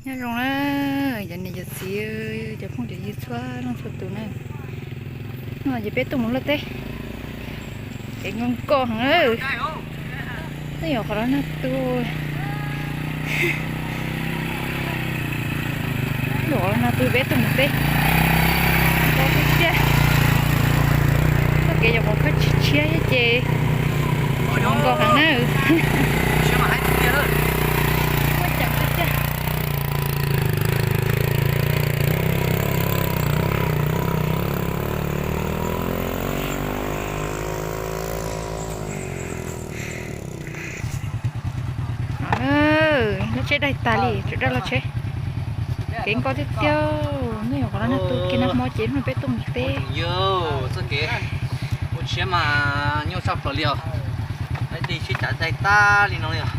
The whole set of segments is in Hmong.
Nyob zoo na, cov niam cov txiv, cov phooj cov ywg txhua leej txhua tus na. Hnub no ces peb tuaj mus luaj teb, kev nkos nkos heev na. Twb yuav qhov los nag tu, yuav qhov los nag tu peb tuaj mus teb. Nkos tiag tiag. Txoj kev yuav qhov khawb tshiab tshiab thiab ces tseem nkos heev na. Lub tsheb daig tas li, tseem daj lub tsheb. Kev nkos tiag tiag, nej yuav qhov no nag tu kiag nag hmo ces hnub no peb tuaj mus teb. Txoj kev ua tshiab mas nyuaj tshaj plaws li os. Lawv de tsheb cav daig tag li no li os.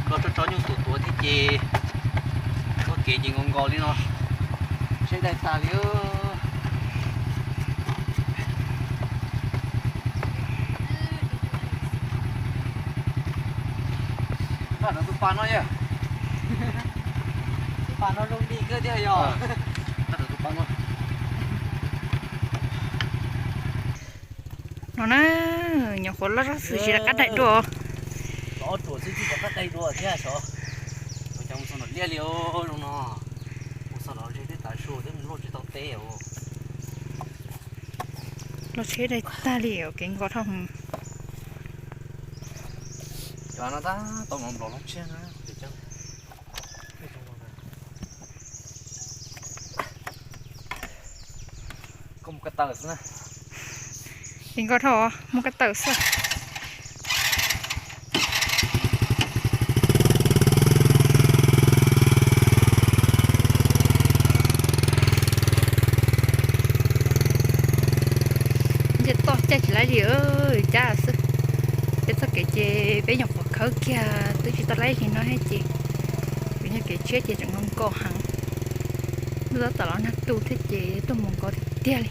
Nkos tso tso nyuj tuam tuam thiab ces txoj kev ces nkos nkos li no, tsheb daig tag li. Nqa rau tus pas no yog, tus pas no zoo li kawg thiab yog. Nqa rau tus pas no. No na, nyuam qhuav loj zog xwb tsis rov qab daig dua. Los ob ruam xwb tsis rov qab daig dua thiab xyov. Ua cas mus txog nram liaj li zoo no. Mus txog los ze twb tav su twb mus luaj tsis tau teb os. Los tsheb daig tag li os, kev nkos dhau heev. Cov no tab tom nplos los tsheb na. Koj mus ko taw xwb na. Kev nkos dhau, mus ko taw xwb. Nce toj caij tsis laib li, cab xwb. Peb txoj kev ces peb nyuam qhuav khawb kiag twb tsis tau laib li no thiab ces, vim yog kev tshiab ces tseem nkos nkos heev. Lub tab tom los nag tu thiab ces tuaj mus nkos tiag tiag li.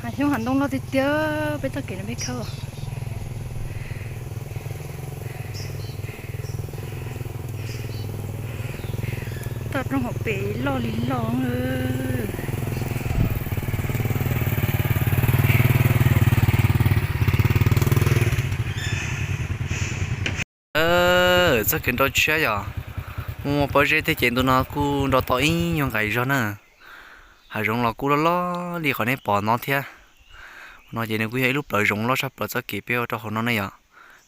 Hav xyoob hav ntoo loj tiag tiag, peb txoj kev no peb khawb. Toj roob hauv pes loj li loj. Txoj kev nrau tshiab yom, muaj muaj pob zeb thiab ces ntu no kuj nrau tau ib nyuag nqaim zog na. Hav zoov los kuj loj loj li qhov nej pom no thiab. No ces nws kuj yog ib lub plawv zoov loj tshaj plaws txoj kev peb ua rau hauv no ne yom.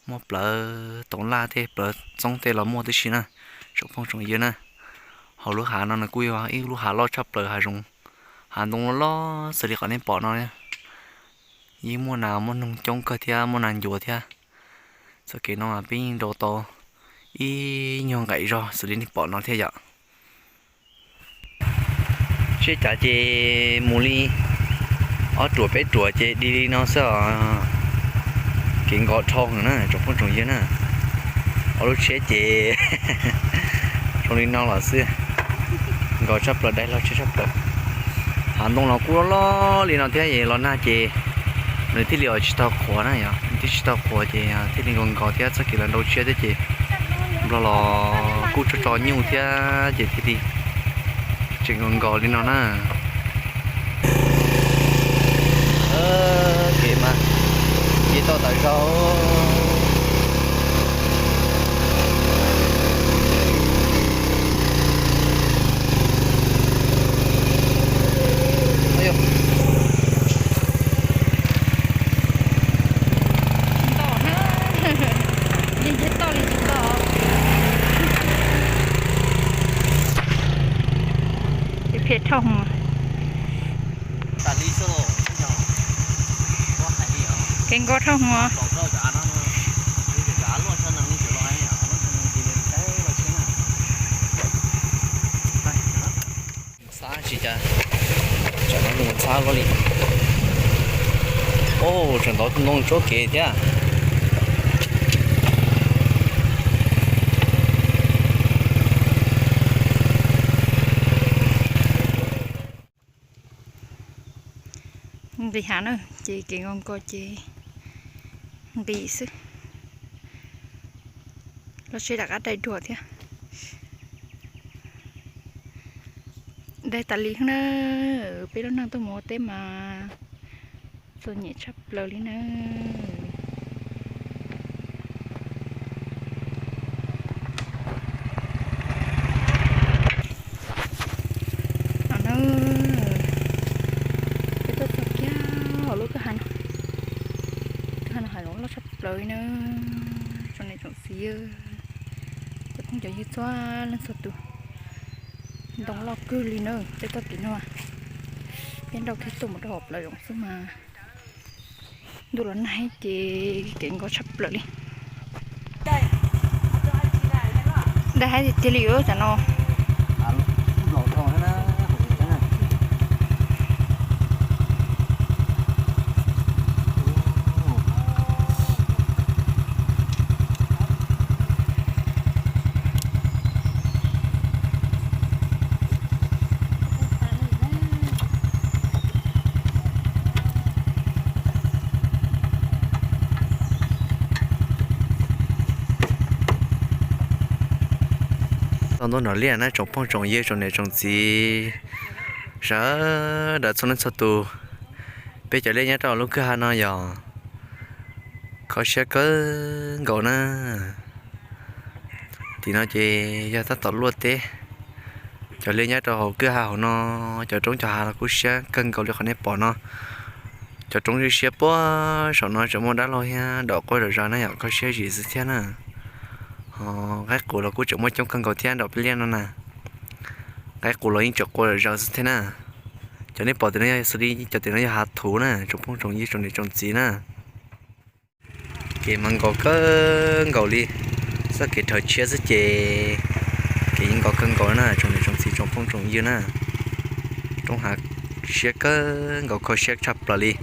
Muaj plawv toov laj tej plawv txoob tej los muaj tib si na, tsoom phooj tsoom ywg na. Hauv lub hav no nws kuj yog ib lub hav loj tshaj plaws hav zoov, hav ntoo loj loj xws li qhov nej pom no. Yeej muaj nas muaj noog coob kawg thiab muaj nas ncuav thiab. Txoj kev no mas peb yeej nrau tau ib nyuag nqaim zog xws li nej pom no thiab yom. Tsheb cav ces mus li ob ruam peb ruam ces di li no xwb os. Kev nkos dhau heev na tsoom phooj tsoom ywg na. Ob lub tsheb ces zoo li no los xwb. Nkos tshaj plaws, daig log tsheb tshaj plaws. Hav ntoo los kuj loj loj li no thiab es los nag ces nws thiaj li tsis tau qhuav na yom, nws thiaj tsis tau qhuav ces thiaj li nkos nkos thiab txoj kev los nrau tshiab thiab ces nplog los kuj tso tso nyuj thiab ces thiaj li tseem nkos nkos li no na. Kev mas ces tau tas zog. Phem dhau. Kev nkos dhau hwv. Xav tsis cas, tsam no mus txhab koj li. Oj, tseem ntov ntoo tsob kev thiab. Nqis hav na, ces kev nkos nkos ces Nqis xwb, lub tsheb rov qab dai dua thiab. Dai tas li na, peb lub neej tuaj mus ua teb mas txom nyem tshaj plaws li na. No na, peb tuaj txog kiag lub kwj ha no, kwj ha no hav zoov loj tshaj plaws li na. Tsoom niam tsoom txiv, cov phooj cov ywg txhua leej txhua tus, ntoo loj kawg li na. Peb tuaj tim no, peb nrau kiag tuaj mus rau hauv plawv zoov xwb mas ntuj los nag ces kev nkos tshaj plaws li. Dai hais tiag tiag li os cov no. Txog ntua nram liaj na tsoom phooj tsoom ywg tsoom niam tsoom txiv sawv daws txhua leej txhua tus, peb cov liaj nyob rau lub kwj ha no yog kho siab kawg nkaus na. Tim no ces yog tab tom luaj teb, cov liaj nyob rau hauv kwj ha hauv no, cov roob cov hav los kub siab kawg nkaus li qhov nej pom no. Cov roob siab siab puag saum no tseem muaj dab laug thiab dom quaj zom zaws na yom, kho siab zim xwb thiab na. Ho qaib qus los kuj tseem muaj coob kawg nkaus thiab nram peb liaj no na. Qaib qus los yeej tseem qua zom zaws xwb thiab na. Cov nej pom tim no yog xws li cov tim no yog hav thuv na tsoom phooj tsoom ywg tsoom niam tsoom txiv na. Kev mas nkos kawg nkaus li, txoj kev rhawv tshiab xwb ces kev yeej nkos kawg nkaus na tsoom niam tsoom txiv tsoom phooj tsoom ywg na. Roob hav siab kawg nkaus kho siab tshaj plaws li.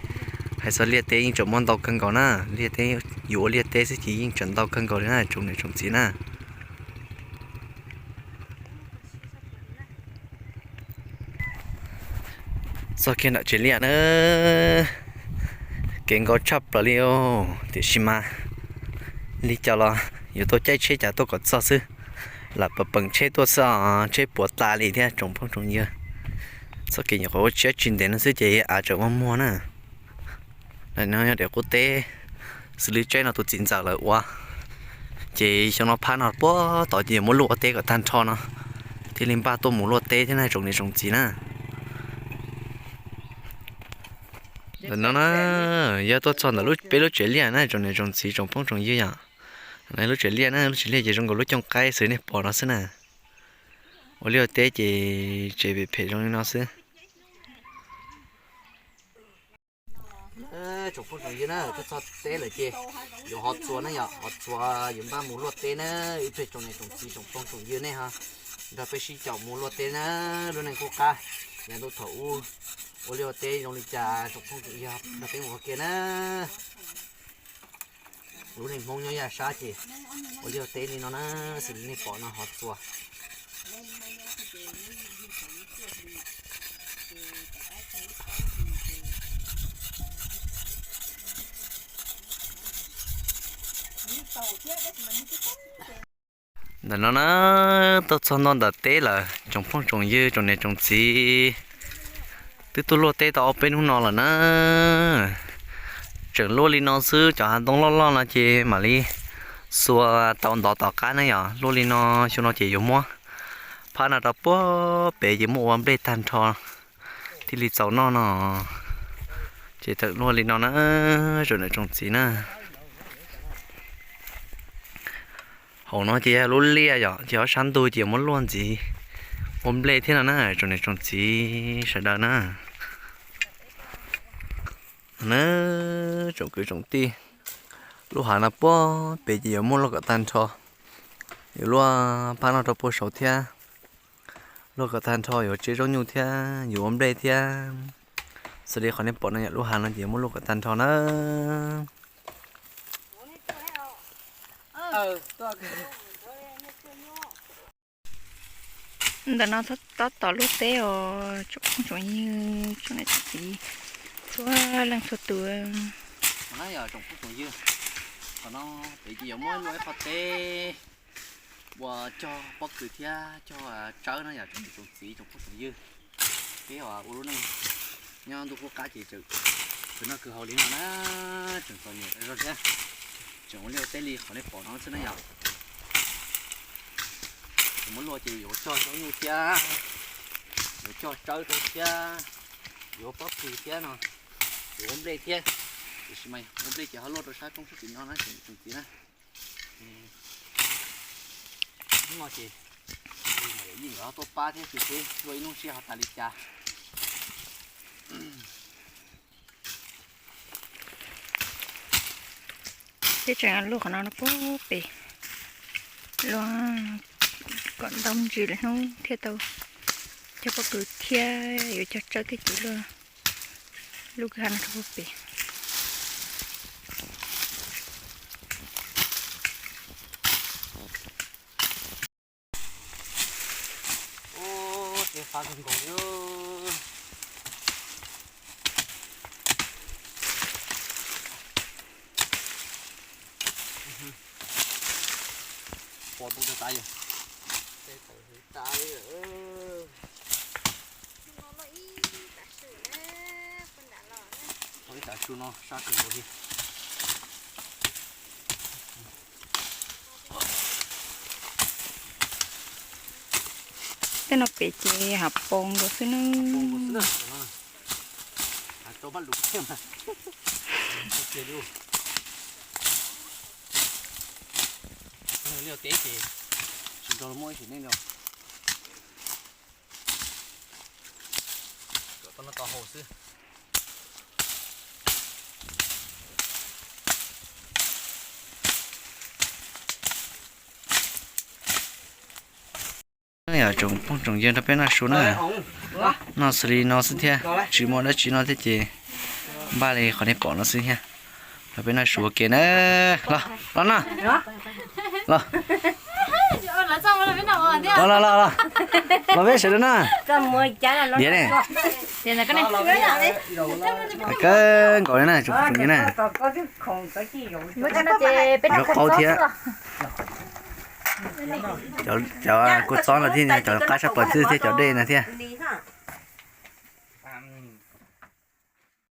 Hais txog liaj teb yeej tseem muaj ntau kawg nkaus na, liaj teb, yus ua liaj teb xwb ces yeej tseem ntau kawg nkaus li na tsoom niam tsoom txiv na. Txog kiag nram tsev liaj na, kev nkos tshaj plaws li os, tiam sis mas li cas los yuav tau caij tsheb cas tuaj kom txog xwb, lam peem peem tsheb tuaj xwb os, tsheb puas tas li thiab tsoom phooj tsoom ywg. Txoj kev nyuam qhuav ua tshiab tsis ntev no xwb ces av tseem muag muag na. No yog daim qub teb xws li tsaib no tus txiv ntxawm lawv ua, ces xyoo no phab no puag tod ces yuav muab luaj ua teb kom tag nrho no, thiaj li npaj tuaj mus luaj teb thiab na tsoom niam tsoom txiv na. Ntawm no na, yog tuaj txog ntawm peb lub tsev liaj na tsoom niam tsoom txiv tsoom phooj tsoom ywg yom. Lub tsev liaj na, lub tsev liaj ces zoo nkaus lub cooj qaib xws nej pom no xwb na. Ua liaj ua teb ces tsev phem phem zoo li no xwb. Tsoom phooj tsoom ywg na, tuaj txog teb lawm ces yuav hov txuas na yom, hov txuas yuav npaj mus luaj teb na. Ib pliag tsoom niam tsoom txiv tsoom phooj tsoom ywg nej ho nrog peb sib caum mus luaj teb na. Lub neej qub qab yav ntuj thaum ub ua liaj ua teb zoo li cas tsoom phooj tsoom ywg nrog peb mus ua ke na. Lub neej Hmoob nyob yaj sab ces ua liaj ua teb li no na, xws li nej pom no hov txuas. Ntawm no na, tuaj txog ntua ntawm teb lawm tsoom phooj tsoom ywg tsoom niam tsoom txiv. Twb tuaj luaj teb tau ob peb hnub no lawm na. Tseem luaj li no xwb, cov hav ntoo loj loj no ces mam li xuas tau ntov tom qab na yom. Luaj li no, xyoo no ces yuav muab phab no rau puag pem ces muab ua nplej tag nrho thiaj li txaus noj no. Ces tseem luaj li no na, tsoom niam tsoom txiv na. Hauv no ces yog lub liaj yom, ces ob sab ntug ces muab luaj ntxiv ua nplej thiab no na, tsoom niam tsoom txiv sawv daws na. Na, tsoom kwv tsoom tij, lub hav no puag pem ces yuav muab luaj kom tag nrho. Yuav luaj phab no rau puag saud thiab. Luaj kom tag nrho yuav tseb zaub nyuj thiab yuav ua nplej thiab. Xws li qhov nej pom no yom, lub hav no ces yuav muab luaj kom tag nrho na. Ntawm no tab tom luaj teb os, tsoom phooj tsoom ywg tsoom niam tsoom txiv txhua leej txhua tus. Tsoom phooj tsoom ywg, Qhov no pem ces yuav muab luaj ib qho teb ua cog pob kws thiab cog tsawb no yom, tsoom niam tsoom txiv tsoom phooj tsoom ywg, peb ua lub neej nyob ntuj qub qab ces tseem kws noj kws haus li no na, tseem txom nyem zog thiab. Tseem ua liaj ua teb li qhov nej pom no xwb na yom. Tseem muab luaj ces yuav cog zaub nyuj thiab, yuav cog tsawb rau thiab, yuav pob kws thiab no, yuav ua nplej thiab. Tiam sis mas ua nplej ces ho luaj rau sab roob sab tim no na tsoom niam tsoom txiv na. Hnub no ces yeej nkawd tuaj pab thiab ces peb luaj ib hnub seb ho tas li cas. Peb tseem luaj qhov no no puag pem, luaj kom ntau ntsis lwm hnub thiaj tau cog pob kws thiab yuav cog tsawb thiab ces luaj lub kwj ha no rau puag pem. Ub, txiv qab kawg nkaus li. Pom tus tas tas yog. Ib tav su no sab kawg nkaus li. Tej no pem ces hav poos nkaus xwb na. Liaj teb ces tsis nrog muaj ib sim neej li. Kom tau noj tau haus xwb. Yog tsoom phooj tsoom ywg nrog peb noj su na. Noj xws li no xwb thiab, tsis muaj dab tsi noj thiab ces npaj li qhov nej pom no xwb thiab. Nrog peb noj su ua ke na. Los, los noj. Los. Los, los, los, los. Los peb sawv daws na. Diav ne. Kawg nkaus li na tsoom phooj tsoom ywg na. Zaub qaub thiab. Cov kua txob no thiab cov qab sab pawg xwb thiab cov dej no thiab.